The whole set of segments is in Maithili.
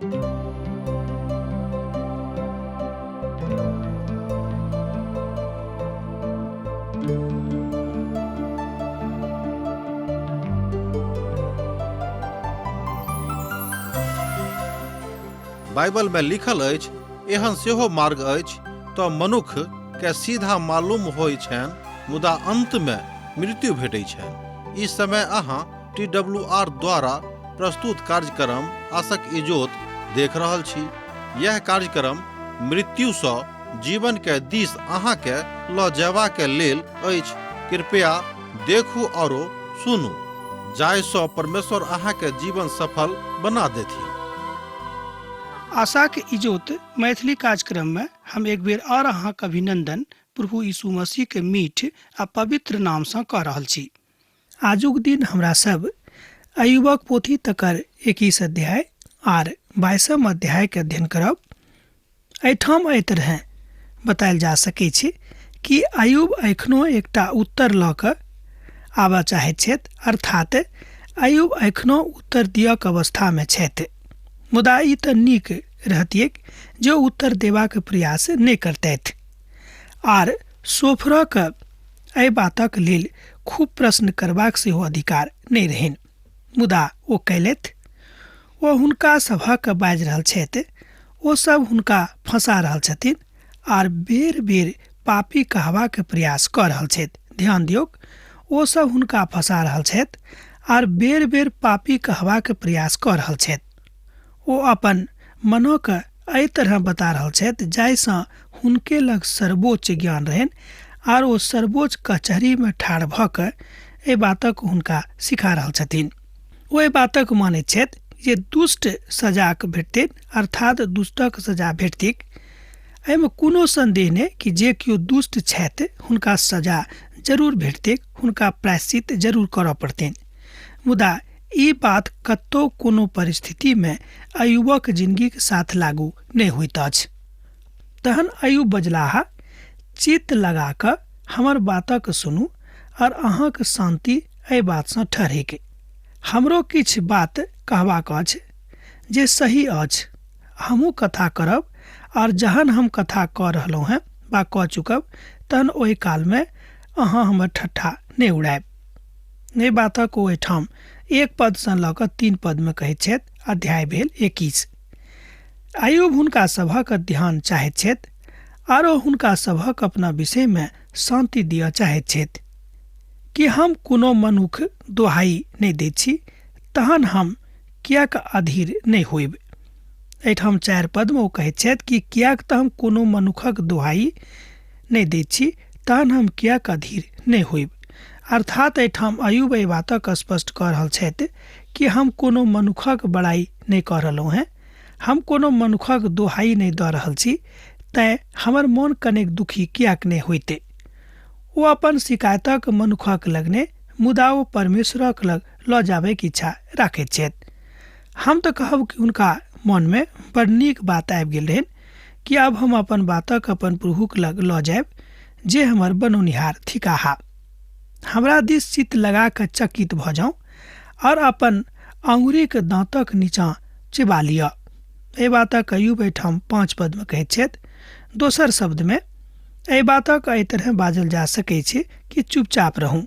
बाइबल में लिखल अछि, एहन सेहो मार्ग अछि तऽ मनुख के सीधा मालूम होइ छनि, मुदा अंत में मृत्यु भेटै छनि। ई समय अहाँ टी डब्ल्यू आर द्वारा प्रस्तुत कार्यक्रम आसक इजोत देख रहल छी। यह कार्यक्रम मृत्यु सँ जीवन के दिस अहाँ के ल जयबा के लेल अछि। कृपया देखू औरो सुनू, जाहि सँ परमेश्वर अहाँ के जीवन सफल बना देथिन। आशाक इजोत मैथिली कार्यक्रम में हम एक बेर और अहाँक अभिनंदन प्रभु यीशु मसीह के मीठ आ पवित्र नाम सँ कऽ रहल छी। आजुक दिन हमरा सब अयुबक पोथी तकर 21 अध्याय आर 22 अध्याय के अध्ययन करब। एहिठाम एहि तरह बतायल जा सकै छै कि अयुब एखनो एकटा उत्तर लऽ कऽ आबऽ चाहैत छथि, अर्थात अयुब एखनो उत्तर दियक अवस्थामे छथि, मुदा ई तऽ नीक रहतिऐक जे उत्तर देबाक प्रयास नहि करतथि। आर सोफरक एहि बातक लेल खूब प्रश्न करबाक सेहो अधिकार नहि रहनि, मुदा ओ कयलथि। ओ हुनका सभक बाजि रहल छथि, ओ सब हुनका फंसा रहल छथिन आर बेर बेर पापी कहबाक प्रयास कऽ रहल छथि। ध्यान दियौक, ओ सब हुनका फंसा रहल छथि आर बेर बेर पापी कहबाक प्रयास कऽ रहल छथि। ओ अपन मनक एहि तरह बता रहल छथि जाहिसँ हुनके लग सर्वोच्च ज्ञान रहनि आर ओ सर्वोच्च कचहरीमे ठाढ़ भऽ कऽ एहि बातक हुनका सिखा रहल छथिन। ओ एहि बातक मानैत छथि जे दुष्ट सजाक भेटतनि, अर्थात दुष्टक सजा भेटतैक। एहिमे कोनो संदेह नहि कि जे केओ दुष्ट छथि हुनका सजा जरूर भेटतैक, हुनका प्रायश्चित जरूर करऽ पड़तनि। मुदा ई बात कतौ कोनो परिस्थितिमे अयुबक जिनगीक साथ लागू नहि होइत अछि। तहन अयुब बजलाह, चित्त लगा कऽ हमर बातक सुनू और अहाँक शान्ति एहि बातसँ ठहरैक। हमरो किछु बात कहबाक अछि जे सही अछि। हमहूँ कथा करब और जहन हम कथा कऽ रहलहुँ हेँ वा कऽ चुकब तहन ओहि कालमे अहाँ हमर ठट्ठा नहि उड़ायब। एहि बातक ओ एहिठाम 1 पदसँ लऽ कऽ 3 पदमे कहैत छथि। अध्याय भेल 21। अयुब हुनका सभक ध्यान चाहैत छथि आरो हुनका सभक अपना विषयमे शान्ति दिअ चाहैत छथि। कि हम कोनो मनुख दोहाई नहि दैत छी, तहन हम किएक अधीर नहि होइब। एहिठाम 4 पदमे ओ कहैत छथि कि किएक तऽ हम कोनो मनुखक दोहाई नहि दैत छी, तहन हम किएक अधीर नहि होइब। अर्थात एहिठाम अयुब एहि बातक स्पष्ट कऽ रहल छथि कि हम कोनो मनुखक बड़ाई नहि कऽ रहलहुँ हेँ, हम कोनो मनुखक दोहाई नहि दऽ रहल छी, तैँ हमर मोन कनेक दुखी किएक नहि होइते। ओ अपन शिकायतक मनुखक लगने, मुदा ओ परमेश्वरक लग लऽ जाबैके इच्छा राखैत छथि। हम तऽ कहब कि हुनका मनमे बड़ नीक बात आबि गेल रहनि कि आब हम अपन बातक अपन प्रभुक लग लऽ जायब जे हमर बनौनिहार थिकाहा। हमरा दिस चित्त लगा कऽ चकित भऽ जाउ और अपन अंगुरीक दाँतक नीचाँ चिबा लिअ। एहि बातक अयुब एहिठाम 5 पदमे कहैत छथि। दोसर शब्दमे एहि बातक एहि तरह बाजल जा सकै छै कि चुपचाप रहू,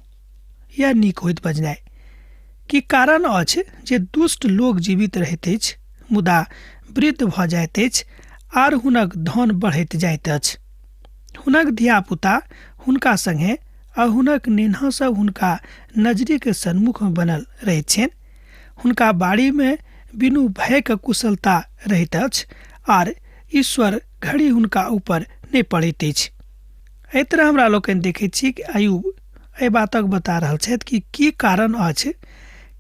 यह नीक होइत बजनाइ। कि कारण अछि जे दुष्ट लोक जीवित रहैत अछि मुदा वृद्ध भऽ जाइत अछि आर हुनक धन बढ़ैत जाइत अछि। हुनक धियापुता हुनका संगे आ हुनक नेन्हा सब हुनका नजरिके सन्मुखमे बनल रहैत छनि। हुनका बाड़ीमे बिनु भयके कुशलता रहैत अछि आर ईश्वर घड़ी हुनका ऊपर नहि पड़ैत अछि। एहि तरह हमरा लोकनि देखैत छी कि अयुब एहि बातक बता रहल छथि कि की कारण अछि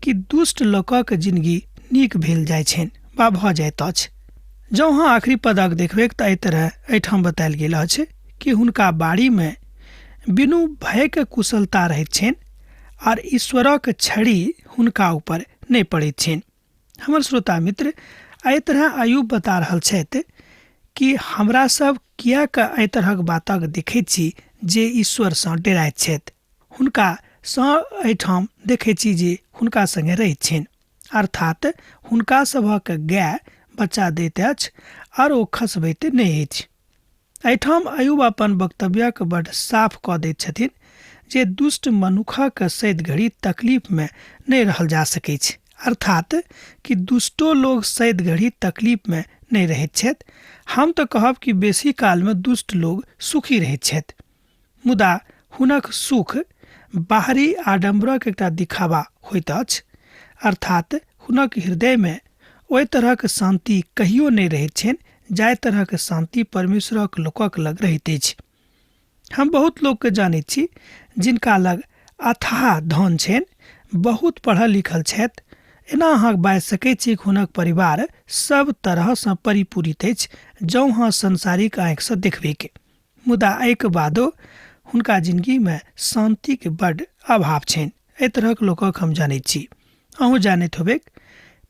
कि दुष्ट लोकक जिनगी नीक भेल जाइ छनि वा भऽ जाइत अछि। जँ अहाँ आखिरी पदक देखबैक तऽ एहि तरह एहिठाम बतायल गेल अछि कि हुनका बाड़ीमे बिनु भयके कुशलता रहैत छनि आर ईश्वरक छड़ी हुनका ऊपर नहि पड़ैत छनि। हमर श्रोता मित्र, एहि तरह अयुब बता रहल छथि कि हमरा सब किएक एहि तरहक बातक देखैत छी जे ईश्वरसँ डेराइत छथि। हुनका सँ एहिठाम देखैत छी जे हुनका संगे रहैत छनि, अर्थात हुनका सभक गाय बचा दैत अछि आर ओ खसबैत नहि अछि। एहिठाम अयुब अपन वक्तव्यके बड साफ कऽ दैत छथिन जे दुष्ट मनुखक सैद घड़ी तकलीफमे नहि रहल जा सकैछ, अर्थात कि दुष्टो लोग सैद घड़ी तकलीफमे नहि रहैत छथि। हम तऽ कहब कि बेसी कालमे दुष्ट लोग सुखी रहैत छथि, मुदा हुनक सुख बाहरी आडम्बरक एकटा दिखावा होइत अछि, अर्थात हुनक हृदयमे ओहि तरहक शान्ति कहियो नहि रहैत छनि जाहि तरहक शान्ति परमेश्वरक लोकक लग रहैत अछि। हम बहुत लोकके जानैत छी जिनका लग अथाह धन छनि, बहुत पढ़ल लिखल छथि, एना अहाँ बाजि सकैत छी हुनक परिवार सब तरहसँ परिपूरित अछि जँ अहाँ सांसारिक आँखिसँ देखबैके, मुदा एहिके बादो हुनका जिनगीमे शान्तिके बड्ड अभाव छनि। एहि तरहक लोकक हम जानैत छी, अहूँ जानैत होबैक।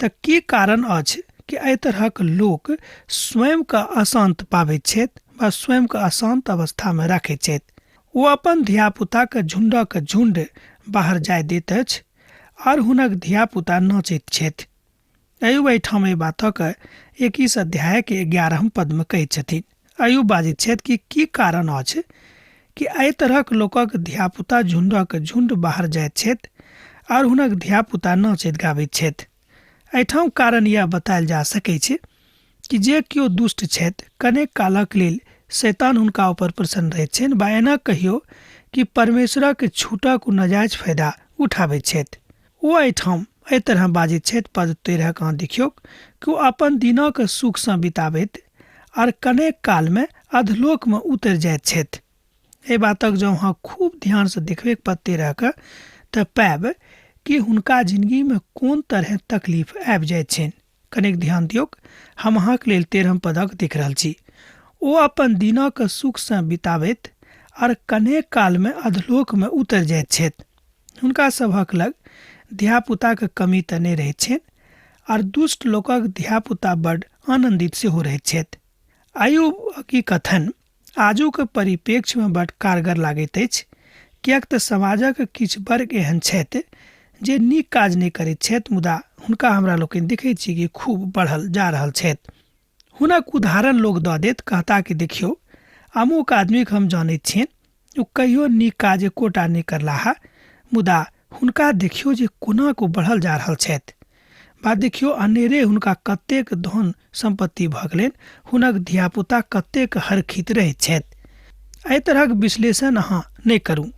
तऽ की कारण अछि कि एहि तरहक लोक स्वयंके अशान्त पाबैत छथि वा स्वयंके अशान्त अवस्थामे राखैत छथि? ओ अपन धियापुताके झुण्डक झुण्ड बाहर जाय दैत अछि आओर हुनक धियापुता नाचैत छथि। अयुब एहिठाम एहि बातक 21 अध्यायके 11 पदमे कहैत छथिन। अयुब बाजैत छथि कि की कारण अछि कि एहि तरहक लोकक धियापुता झुण्डक झुण्ड बाहर जाइत छथि आओर हुनक धियापुता नाचैत गाबैत छथि? एहिठाम कारण यह बतायल जा सकै छै कि जे केओ दुष्ट छथि कनेक कालक लेल शैतान हुनका ऊपर प्रसन्न रहैत छनि, वा एना कहियो कि परमेश्वरक छूटक नाजायज फायदा उठाबैत छथि। ओ एहिठाम एहि तरह बाजैत छथि, पद 13 अहाँ देखियौ कि ओ अपन दिनक सुखसँ बिताबैत आर कनेक कालमे अधलोकमे उतरि जाइत छथि। एहि बातक जँ अहाँ खूब ध्यानसँ देखबै पद 13 के तऽ पायब कि हुनका जिनगीमे कोन तरह तकलीफ आबि जाइत छनि। कनेक ध्यान दियौक, हम अहाँके लेल 13 पदक देख रहल छी। ओ अपन दिनक सुखसँ बिताबैत आर कनेक कालमे अधलोकमे उतरि जाइत छथि। हुनका सभक लग धियापुताके कमी तऽ नहि रहैत छनि आर दुष्ट लोकक धियापुता बड आनन्दित सेहो रहैत छथि। अयुब की कथन आजुक परिप्रेक्ष्यमे बड कारगर लागैत अछि, किएक तऽ समाजक किछु वर्ग एहन छथि जे नीक काज नहि करैत छथि, मुदा हुनका हमरा लोकनि देखैत छी कि खूब बढ़ल जा रहल छथि। हुनक उदाहरण लोक दऽ देत, कहता कि देखियौ अमुक आदमीके हम जानैत छियनि, ओ कहियो नीक काज एकोटा नहि करलाह, मुदा हुनका देखियौ जे कोना को बढ़ल जा रहल छथि, बा देखियौ अनेरे हुनका कतेक धन सम्पत्ति भऽ गेलनि, हुनक धियापुता कतेक हरखित रहैत छथि। एहि तरहक विश्लेषण अहाँ नहि करू,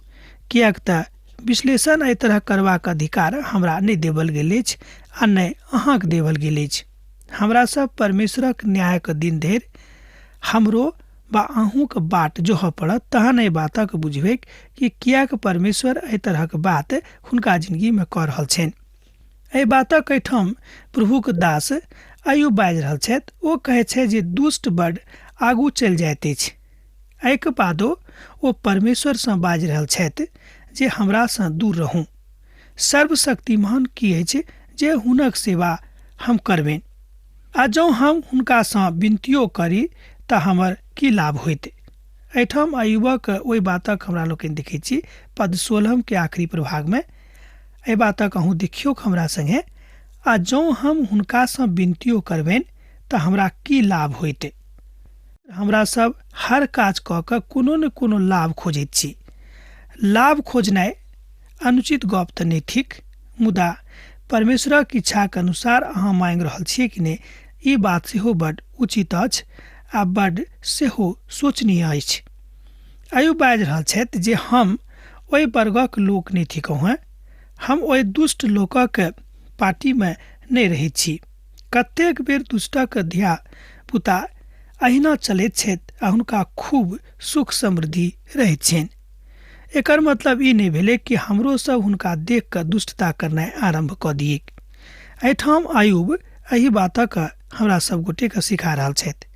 किएक तऽ विश्लेषण एहि तरह करबाक अधिकार हमरा नहि देवल गेल अछि आ नहि अहाँके देवल गेल अछि। हमरा सब परमेश्वरक न्यायक दिन धरि हमरो वा अहूँके बाट जोहऽ पड़त, तहन एहि बातक बुझबै कि किएक परमेश्वर एहि तरहक बात हुनका जिनगीमे कऽ रहल छनि। एहि बातक एहिठाम प्रभुक दास अयुब बाजि रहल छथि। ओ कहै छै जे दुष्ट बड आगू चलि जाइत अछि। एहिके बादो ओ परमेश्वरसँ बाजि रहल छथि जे हमरासँ दूर रहू, सर्वशक्तिमान की अछि जे हुनक सेवा हम करबनि, आ जँ हम हुनकासँ विनतियो करी तऽ हमर की लाभ होइत। एहिठाम अयुबक ओहि बातक हमरा लोकनि देखै छी पद 16 के आखिरी प्रभागमे। एहि बातक अहूँ देखियौ हमरा सङ्गे, आ जँ हम हुनकासँ विनतियो करबनि तऽ हमरा की लाभ होइत। हमरा सब हर काज कऽ कऽ कोनो ने कोनो लाभ खोजैत छी। लाभ खोजनाइ अनुचित गप तऽ नहि थिक, मुदा परमेश्वरक इच्छाके अनुसार अहाँ माँगि रहल छियै कि नहि, ई बात सेहो बड उचित अछि आ बड सेहो सोचनीय अछि। अयुब बाजि रहल छथि जे हम ओहि वर्गक लोक नहि थिकहुँ हेँ, हम ओहि दुष्ट लोकक पार्टीमे नहि रहैत छी। कतेक बेर दुष्टक धिया पुता अहिना चलैत छथि आ हुनका खूब सुख समृद्धि रहैत छनि। एकर मतलब ई नहि भेलै कि हमरो सब हुनका देख कऽ दुष्टता करनाइ आरम्भ कऽ दियैक। एहिठाम अयुब एहि बातक हमरा सब गोटेके सिखा रहल छथि।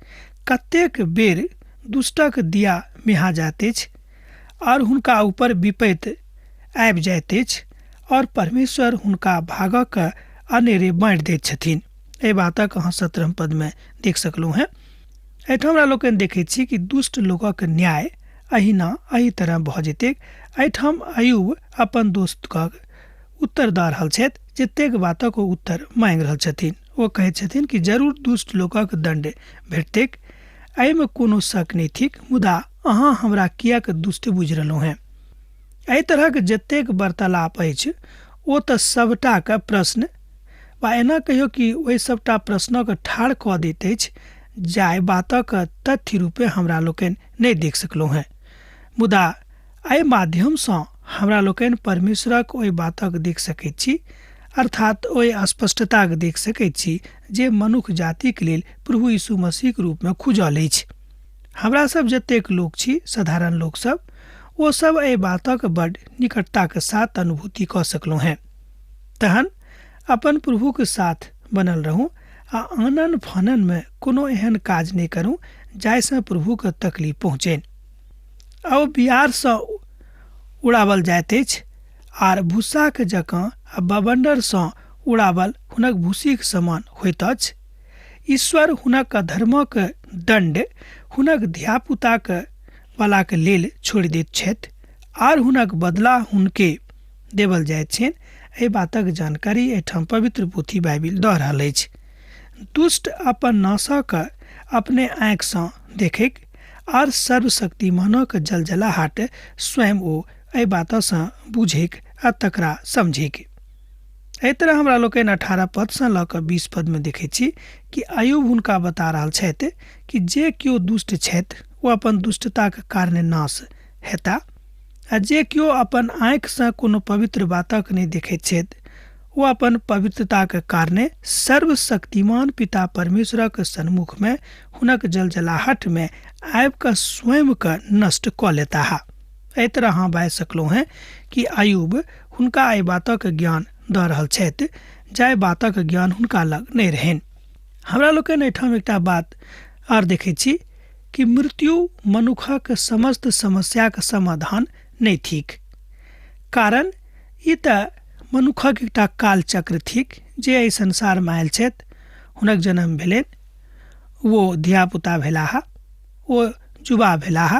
कतेक बेर दुष्टक दिया मिहा जाइत अछि आओर हुनका ऊपर विपैत आबि जाइत अछि और परमेश्वर हुनका भागक अनेरे बाँटि दैत छथिन। एहि बातक अहाँ 17 पदमे देख सकलहुँ हेँ। एहिठाम हमरा लोकनि देखैत छी कि दुष्ट लोकक न्याय अहिना एहि तरह भऽ जेतैक। एहिठाम अयुब अपन दोस्तक उत्तर दऽ रहल छथि, जतेक बातक ओ उत्तर मांगि रहल छथिन। ओ कहैत छथिन कि जरूर दुष्ट लोकक दंड भेटतैक, एहिमे कोनो शक नहि थिक, मुदा अहाँ हमरा किएक दुष्ट बुझि रहलहुँ हेँ? एहि तरहक जतेक वार्तालाप अछि ओ तऽ सभटाके प्रश्न वा एना कहियो कि ओहि सभटा प्रश्नक ठाढ़ कऽ दैत अछि जाहि बातक तथ्य रूपे हमरा लोकनि नहि देख सकलहुँ हेँ। मुदा एहि माध्यमसँ हमरा लोकनि परमेश्वरक ओहि बातक देख सकैत छी, अर्थात ओहि स्पष्टताक देख सकैत छी जे मनुख जातिक लेल प्रभु यीशु मसीहक रूपमे खुजल अछि। हमरा सब जतेक लोक छी, साधारण लोकसभ, ओ सब एहि बातक बड निकटताक साथ अनुभूति कऽ सकलहुँ हेँ। तहन अपन प्रभुक साथ बनल रहू आ आनन फाननमे कोनो एहन काज नहि करू जाहिसँ प्रभुके तकलीफ पहुँचनि। आ ओ बिहारसँ उड़ावल जाइत अछि आर भूसाक जकाँ आ बवंडरसँ उड़ावल हुनक भूसीक समान होइत अछि। ईश्वर हुनक अधर्मक दण्ड हुनक धियापुताक वालाक लेल छोड़ि दैत छथि आर हुनक बदला हुनके देवल जाइत छनि। एहि बातक जानकारी एहिठाम पवित्र पोथी बाइबिल दऽ रहल अछि। दुष्ट अपन नाशक अपने आँखिसँ देखैक आर सर्वशक्तिमानक जलजलाहट स्वयं ओ एहि बातसँ बुझैक आ तकरा समझैक। एहि तरह हमरा लोकनि 18 पदसँ लऽ कऽ 20 पदमे देखैत छी कि अयूब हुनका बता रहल छथि कि जे केओ दुष्ट छथि ओ अपन दुष्टताक कारणे नाश हेता आ जे केओ अपन आँखिसँ कोनो पवित्र बातक नहि देखैत छथि ओ अपन पवित्रताक कारणे सर्वशक्तिमान पिता परमेश्वरक सन्मुखमे हुनक जलजलाहटमे आबि कऽ स्वयंके नष्ट कऽ लेताह। एहि तरह अहाँ बाजि सकलहुँ हेँ कि अयूब हुनका एहि बातक ज्ञान दऽ रहल छथि जाहि बातक ज्ञान हुनका लग नहि रहनि। हमरा लोकनि एहिठाम एकटा बात आर देखैत छी कि मृत्यु मनुखक समस्त समस्याक समाधान नहि थिक, कारण ई तऽ मनुखक एकटा कालचक्र थिक जे एहि संसारमे आयल छथि, हुनक जन्म भेलनि, ओ धियापुता भेलाह, ओ युवा भेलाह,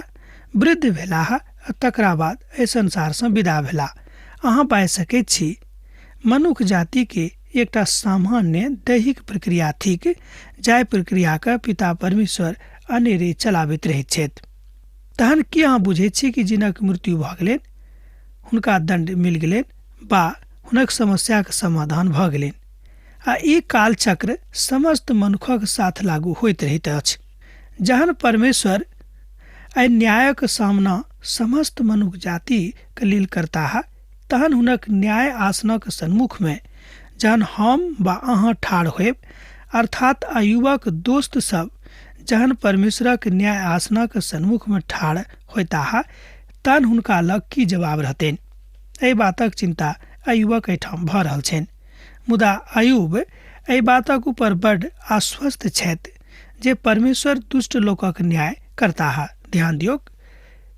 वृद्ध भेलाह आ तकरा बाद एहि संसारसँ विदा भेलाह। अहाँ पाबि सकैत छी मनुख जातिके एकटा सामान्य दैहिक प्रक्रिया थिक जाहि प्रक्रियाके पिता परमेश्वर अनेरे चलाबैत रहैत छथि। तहन की अहाँ बुझैत छी कि जिनक मृत्यु भऽ गेलनि हुनका दण्ड मिल गेलनि बा हुनक समस्याक समाधान भऽ गेलनि? आ ई कालचक्र समस्त मनुखक साथ लागू होइत रहैत अछि। जहन परमेश्वर एहि न्यायक सामना समस्त मनुख जातिके लेल करताह तहन हुनक न्याय आसनक सन्मुखमे जहन हम वा अहाँ ठाढ़ होयब, अर्थात अयुबक दोस्त सब जहन परमेश्वरक न्याय आसनक सन्मुखमे ठाढ़ होयताह तहन हुनका लग की जवाब रहतनि? एहि बातक चिन्ता अयुबक एहिठाम भऽ रहल छनि। मुदा अयुब एहि बातक ऊपर बड आश्वस्त छथि जे परमेश्वर दुष्ट लोकक न्याय करताह। ध्यान दियौक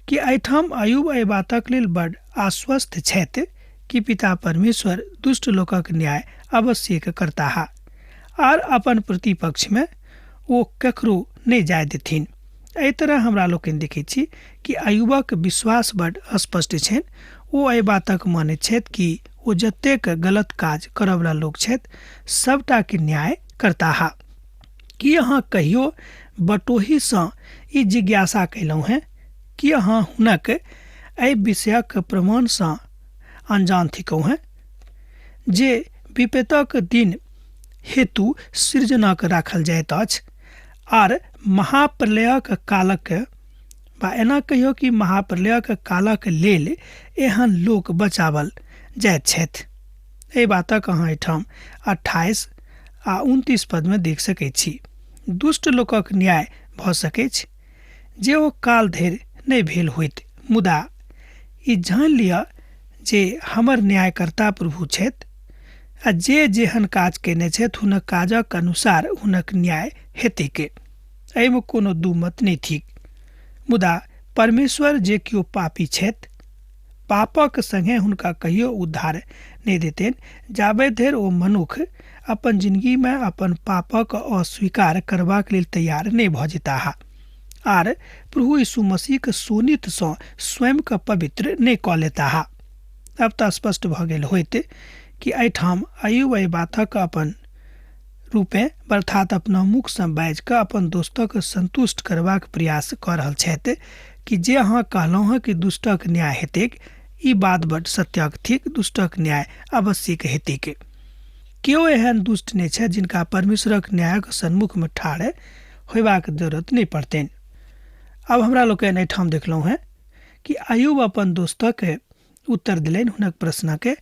कि एहिठाम अयुब एहि बातक लेल बड आश्वस्त छथि कि पिता परमेश्वर दुष्ट लोकक न्याय अवश्य करताह आर अपन प्रतिपक्षमे ओ ककरो नहि जाय देथिन। एहि तरह हमरा लोकनि देखैत छी कि अयुबक विश्वास बड स्पष्ट छनि। ओ एहि बातक मानैत छथि कि ओ जतेक गलत काज करयवला लोक छथि सभटाके न्याय करताह। की अहाँ कहियो बटोहीसँ ई जिज्ञासा कयलहुँ हेँ? की अहाँ हुनक एहि विषयक प्रमाणसँ अनजान थिकहुँ हेँ जे विपतक दिन हेतु सृजनक राखल जाइत अछि आर महाप्रलयक कालक बा एना कहियो कि महाप्रलयक कालक लेल एहन लोक बचावल जाइत छथि? एहि बातक अहाँ एहिठाम 28 आ 29 पदमे देख सकैत छी। दुष्ट लोकक न्याय भऽ सकैछ जे ओ काल धरि नहि भेल होइत, मुदा ई जानि लिअ जे हमर न्यायकर्ता प्रभु छथि आ जे जेहन काज कयने छथि हुनक काजक अनुसार हुनक न्याय हेतैक। एहिमे कोनो दू मत नहि थिक। मुदा परमेश्वर जे केओ पापी छथि पापक संगे हुनका कहियो उद्धार नहि देतनि जाबे धरि ओ मनुख अपन जिंदगीमे अपन पापक अस्वीकार करबाक लेल तैयार नहि भऽ जेताह आर प्रभु यीशु मसीहक शोणितसँ स्वयंके पवित्र नहि कऽ लेताह। अब तऽ स्पष्ट भऽ गेल होइत कि एहिठाम अयुब एहि बातक अपन रूपे अर्थात अपना मुखसँ बाजि कऽ अपन दोस्तक संतुष्ट करबाक प्रयास कऽ रहल छथि कि जे अहाँ कहलहुँ हँ कि दुष्टक न्याय हेतैक, ई बात बड सत्यक थिक। दुष्टक न्याय अवश्यक हेतैक। केओ एहन दुष्ट नहि छथि जिनका परमेश्वरक न्यायक सन्मुखमे ठाढ़ होयबाक जरूरत नहि पड़तनि। आब हमरा लोकनि एहिठाम देखलहुँ हेँ कि अयुब अपन दोस्तक उत्तर देलनि हुनक प्रश्नके।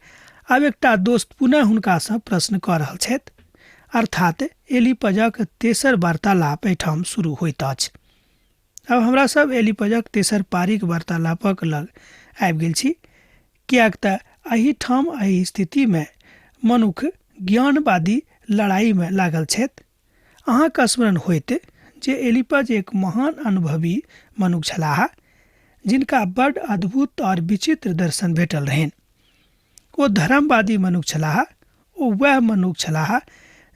आब एकटा दोस्त पुनः हुनकासँ प्रश्न कऽ रहल छथि, अर्थात एलीपजक तेसर वार्तालाप एहिठाम शुरू होइत अछि। आब हमरा सब एलीपजक तेसर पारीक वार्तालापक लग आबि गेल छी, किएक तऽ एहिठाम एहि स्थितिमे मनुख ज्ञानवादी लड़ाइमे लागल छथि। अहाँके स्मरण होइत जे एलीपज एक महान अनुभवी मनुख छलाह जिनका बड अद्भुत और विचित्र दर्शन भेटल रहनि। ओ धर्मवादी मनुख छलाह। ओ वएह मनुख छलाह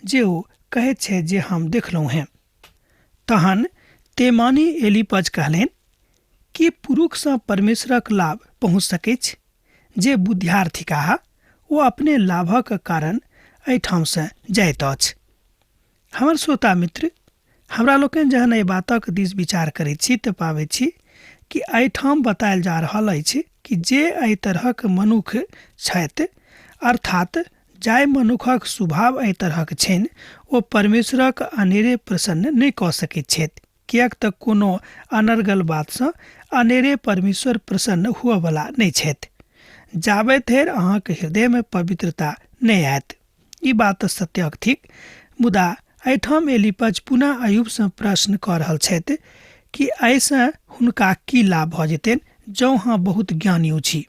जे ओ कहैत छै जे हम देखलहुँ हेँ। तहन तेमानी एलीपज कहलनि कि पुरुषसँ परमेश्वरक लाभ पहुँच सकैछ? जे बुद्धियार थिकाह ओ अपने लाभक कारण एहिठामसँ जाइत अछि। हमर श्रोता मित्र, हमरा लोकनि जहन एहि बातक दिस विचार करैत छी तऽ पाबैत छी कि एहिठाम बतायल जा रहल अछि कि जे एहि तरहक मनुख छथि, अर्थात जाहि मनुखक स्वभाव एहि तरहक छनि, ओ परमेश्वरक अनेरे प्रसन्न नहि कऽ सकैत छथि, किएक तऽ कोनो अनर्गल बातसँ अनेरे परमेश्वर प्रसन्न हुअवला नहि छथि जाबे धरि अहाँके हृदयमे पवित्रता नहि आयत। ई बात तऽ सत्यक थिक। मुदा एहिठाम एलीपज पुनः अयुबसँ प्रश्न कऽ रहल छथि कि एहिसँ हुनका की लाभ भऽ जेतनि जँ अहाँ बहुत ज्ञानियो छी।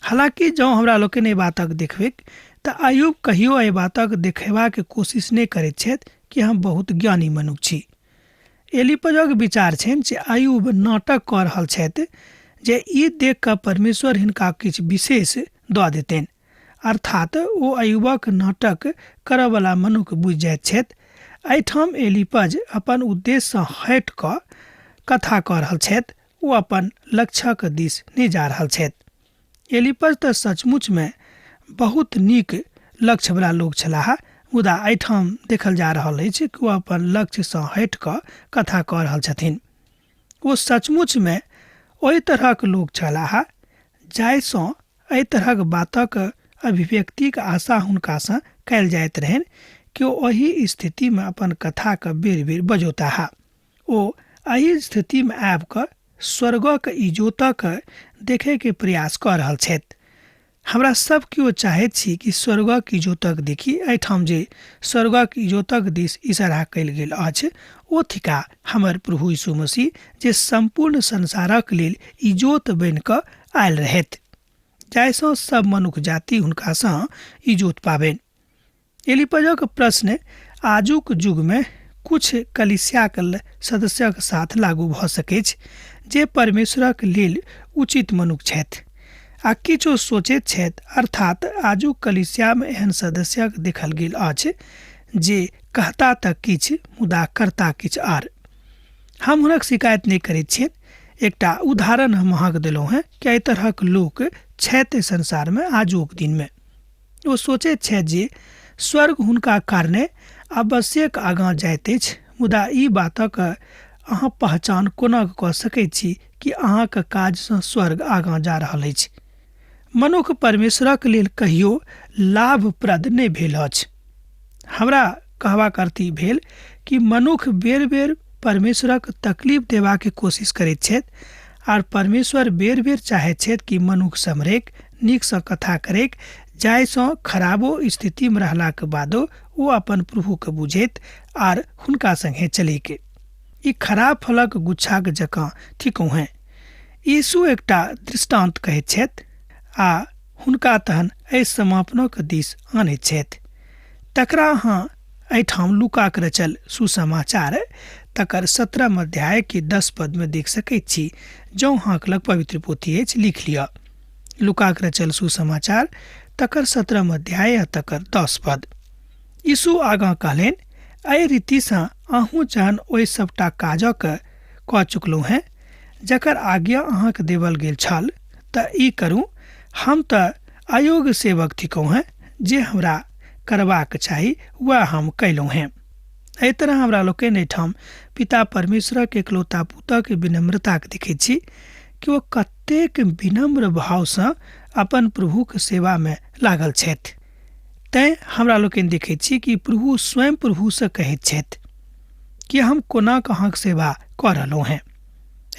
हालाँकि जँ हमरा लोकनि एहि बातक देखबैक तऽ अयुब कहियो एहि बातक देखेबाक कोशिश नहि करैत छथि कि हम बहुत ज्ञानी मनुख छी। एलीपजक विचार छनि जे अयुब नाटक कऽ रहल छथि जे ई देख कऽ परमेश्वर हिनका किछु विशेष दऽ देतनि, अर्थात ओ अयुबक नाटक करऽवला मनुख बुझि जाइत छथि। एहिठाम एलीपज अपन उद्देश्यसँ हटि कऽ कथा कऽ रहल छथि। ओ अपन लक्ष्यक दिस नहि जा रहल छथि। एलीपज तऽ सचमुचमे बहुत नीक लक्ष्यवला लोक छलाह, मुदा एहिठाम देखल जा रहल अछि कि ओ अपन लक्ष्यसँ हटि कऽ कथा कऽ रहल छथिन। ओ सचमुचमे ओहि तरहक लोक छलाह जाहिसँ एहि तरहक बातक अभिव्यक्तिक आशा हुनकासँ कयल जाइत रहनि कि ओ ओहि स्थितिमे अपन कथाके बेर बेर बजौताह। ओ एहि स्थितिमे आबि कऽ स्वर्गक इजोतक देखैके प्रयास कऽ रहल छथि। हमरा सब केओ चाहैत छी कि स्वर्गक इजोतक देखी। एहिठाम जे स्वर्गक इजोतक दिस इशारा कयल गेल अछि ओ थिका हमर प्रभु यीशु मसीह, जे सम्पूर्ण संसारक लेल इजोत बनि कऽ आयल रहथि, जाहिसँ सब मनुख जाति हुनकासँ इजोत पाबनि। एलीपजक प्रश्न आजुक युगमे कुछ कलीसियाक सदस्यक साथ लागू भऽ सकैछ जे परमेश्वरक लेल उचित मनुख छथि आ किछु सोचैत छथि, अर्थात आजुक कलीसियामे एहन सदस्यक देखल गेल अछि जे कहता तऽ किछु मुदा करता किछु आर। हम हुनक शिकायत नहि करैत छियनि। एकटा उदाहरण हम अहाँके देलहुँ हेँ कि एहि तरहक लोक छथि संसारमे आजुक दिनमे। ओ सोचैत छथि जे स्वर्ग हुनका कारणे आवश्यक आगाँ जाइत अछि, मुदा ई बातक अहाँ पहचान कोना कऽ सकैत छी कि अहाँके काजसँ स्वर्ग आगाँ जा रहल अछि? मनुख परमेश्वरक लेल कहियो लाभप्रद नहि भेल अछि। हमरा कहबाक अर्थ ई भेल कि मनुख बेर बेर परमेश्वरक तकलीफ देबाक कोशिश करैत छथि आर परमेश्वर बेर बेर चाहैत छथि कि मनुख सम्हरैक, नीकसँ कथा करैक, जाहिसँ खराबो स्थितिमे रहलाक बादो ओ अपन प्रभुके बुझैत आर हुनका संगे चलैक। ई खराब फलक गुच्छाक जकाँ थिकहुँ हेँ। यीशु एकटा दृष्टान्त कहैत छथि आ हुनका तहन एहि समापनक दिस आनैत छथि। तकरा अहाँ एहिठाम लूकाक रचल सुसमाचार तकर 17 अध्याय के 10 पद में देख सकैत छी। जँ अहाँक लग पवित्र पोथी अछि लिख लिअ। लूकाक रचल सुसमाचार तकर 17 अध्याय आ तकर 10 पद। यीशु आगाँ कहलनि, एहि रीतिसँ अहूँ जहन ओहि सबटा काजक कऽ चुकलहुँ हेँ जकर आज्ञा अहाँके देवल गेल छल, तऽ ई करू, हम तऽ अयोग्य सेवक थिकहुँ हेँ, जे हमरा करबाक चाही वएह हम कयलहुँ हेँ। एहि तरह हमरा लोकनि एहिठाम पिता परमेश्वरक एकलौता पुतक विनम्रताके देखैत छी कि ओ कतेक विनम्र भावसँ अपन प्रभुक सेवामे लागल छथि। तैँ हमरा लोकनि देखैत छी कि प्रभु स्वयं प्रभुसँ कहैत छथि कि हम कोना कऽ अहाँक सेवा कऽ रहलहुँ हेँ।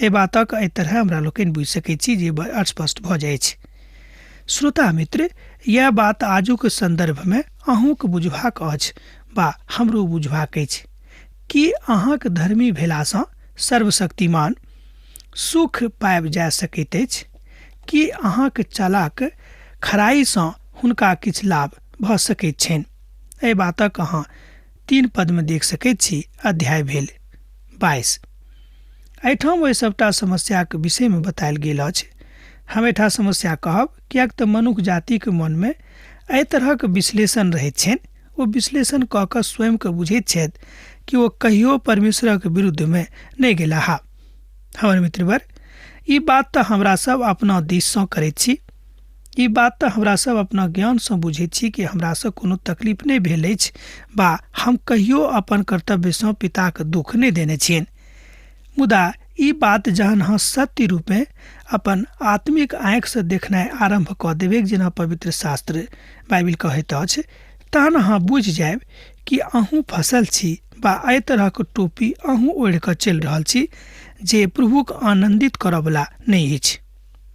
एहि बातक एहि तरह हमरा लोकनि बुझि सकैत छी जे स्पष्ट भऽ जाइत। श्रोता मित्र, इएह बात आजुक सन्दर्भमे अहूँक बुझबाक अछि वा हमरो बुझबाक अछि कि अहाँक धर्मी भेलासँ सर्वशक्तिमान सुख पाबि जा सकैत अछि? कि अहाँक चालाक खराइसँ हुनका किछु लाभ भऽ सकैत छनि? एहि बातक अहाँ 3 पदमे देख सकैत छी। अध्याय भेल 22। एहिठाम ओहि सभटा समस्याक विषयमे बतायल गेल अछि। हम एहिठाम समस्या कहब किएक तऽ मनुख जातिक मनमे एहि तरहक विश्लेषण रहैत छनि। ओ विश्लेषण कऽ कऽ स्वयंके बुझैत छथि कि ओ कहियो परमेश्वरक विरुद्धमे नहि गेलाह। हमर मित्रवर, ई बात तऽ हमरा सब अपना दिससँ करैत छी, ई बात तऽ हमरा सब अपना ज्ञानसँ बुझैत छी कि हमरासँ कोनो तकलीफ नहि भेल अछि वा हम कहियो अपन कर्तव्यसँ पिताके दुःख नहि देने छियनि। मुदा ई बात जहन अहाँ सत्य रूपे अपन आत्मिक आँखिसँ देखनाइ आरम्भ कऽ देबै, जेना पवित्र शास्त्र बाइबिल कहैत अछि, तहन अहाँ बुझि जायब कि अहूँ फसल छी वा एहि तरहक टोपी अहूँ ओढ़ि कऽ चलि रहल छी जे प्रभुक आनन्दित करऽवला नहि अछि।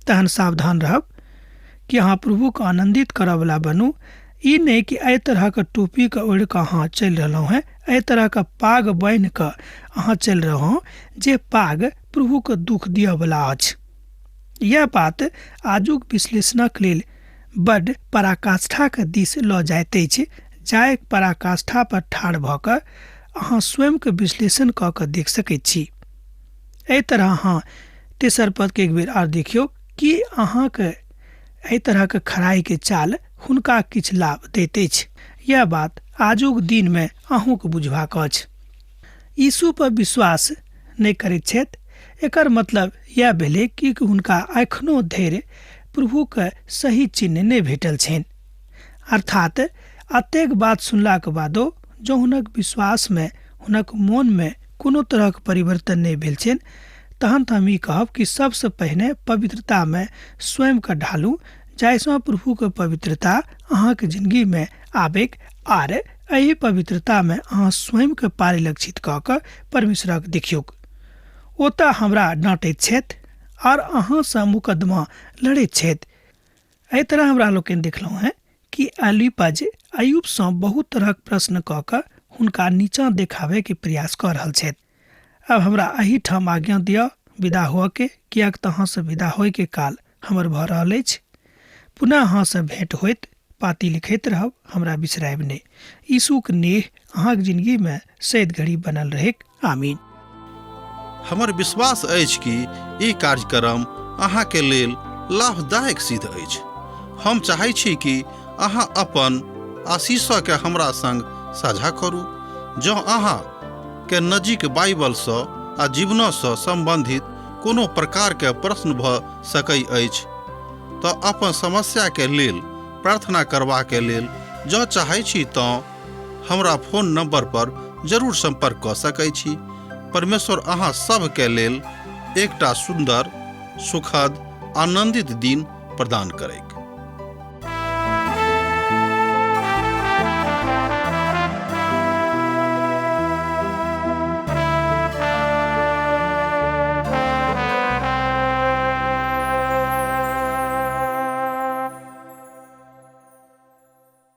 तहन सावधान रहब कि अहाँ प्रभुक आनन्दित करऽवला बनू, ई नहि कि एहि तरहक टोपीके ओढ़ि कऽ अहाँ चलि रहलहुँ हेँ, एहि तरहक पाग बान्हि कऽ अहाँ चलि रहलहुँ जे पाग प्रभुके दुःख दिअवला अछि। यह बात आजुक विश्लेषणक लेल बड्ड पराकाष्ठाके दिस लऽ जाइत अछि, जाहि पराकाष्ठा पर ठाढ़ भऽ कऽ अहाँ स्वयंके विश्लेषण कऽ कऽ देख सकैत छी। एहि तरह अहाँ तेसर पदके एक बेर आर देखियौ कि अहाँके एहि तरहक खराइके चाल हुनका किछु लाभ दैत अछि। यह बात आजुक दिनमे अहूँके बुझबाक अछि। यीशु पर विश्वास नहि करैत छथि, एकर मतलब यह भेलै कि हुनका एखनो धरि प्रभुके सही चिन्ह नहि भेटल छनि। अर्थात अतेक बात सुनलाक बादो जँ हुनक विश्वासमे, हुनक मोनमे कोनो तरहक परिवर्तन नहि भेल छनि, तहन तऽ हम ई कहब कि सबसँ पहिने पवित्रतामे स्वयंके ढालू, जाहिसँ प्रभुके पवित्रता अहाँके जिंदगीमे आबैक आर एहि पवित्रतामे अहाँ स्वयंके परिलक्षित कऽ कऽ परमेश्वरक देखियौक। ओ तऽ हमरा डाँटैत छथि आर अहाँसँ मुकदमा लड़ैत छथि। एहि तरह हमरा लोकनि देखलहुँ हेँ कि एलीपज अयूबसँ बहुत तरहक प्रश्न कऽ कऽ हुनका नीचाँ देखाबयके प्रयास कऽ रहल छथि। अब हमरा एहिठाम आज्ञा दिअ विदा होअके, किएक तऽ अहाँसँ विदा होइके काल हमर भऽ रहल अछि। पुनः अहाँसँ भेंट होइत पाती लिखैत रहब, हमरा बिसरायब नहि। यीशुक नेह अहाँक जिंदगीमे सैद घड़ी बनल रहैक। आमीन। हमर विश्वास अछि कि ई कार्यक्रम अहाँके लेल लाभदायक सिद्ध अछि। हम चाहै छी कि अहाँ अपन आशीषके हमरा संग साझा करू। जँ अहाँ के नजीक बाइबलसँ आ जीवनसँ सम्बन्धित कोनो प्रकारके प्रश्न भऽ सकै अछि तऽ अपन समस्याके लेल प्रार्थना करबाके लेल जँ चाहै छी तँ हमरा फोन नंबर पर जरूर संपर्क कऽ सकै छी। परमेश्वर अहाँ सभके लेल एकटा सुन्दर, सुखद, आनंदित दिन प्रदान करैक।